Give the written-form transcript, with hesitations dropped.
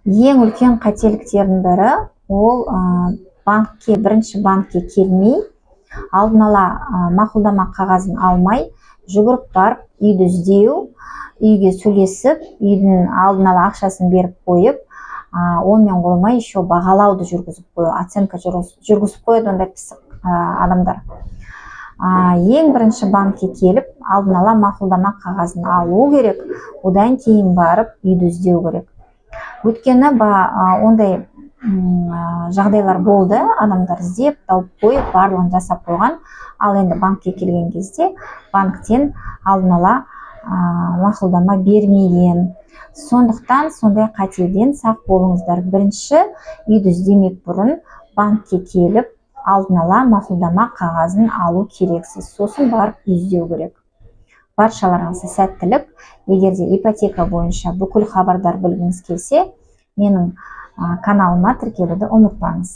Ең үлкен қателіктердің бірі ол банкке, бірінші банкке келмей, алдын ала мақұлдама қағазын алмай, жүгіріп барып үйді іздеу, үйге сөйлесіп, үйдің алдын ала ақшасын беріп қойып, онымен қоймай, еще бағалауды жүргізіп қою, оценка жүргізіп қояды ондай пысық адамдар. Ең бірінші банкке келіп, алдын ала мақұлдама қағазын алу керек, одан кейін барып үйді іздеу керек. Өйткені ондай жағдайлар болды: адамдар іздеп тауып қойып, барлығын жасап қойған, ал енді банкке келген кезде банктен алдын ала мақұлдама бермеген. Сондықтан сондай қатеден сақ болыңыздар. Бірінші үйді іздемек бұрын банкке келіп, алдын ала мақұлдама қағазын алу керексіз, сосын барып үй іздеу керек. Баршаларыңызға сәттілік! Егер де ипотека бойынша бүкіл хабардар білгіңіз келсе, менің каналыма тіркелуді ұмытпаңыз.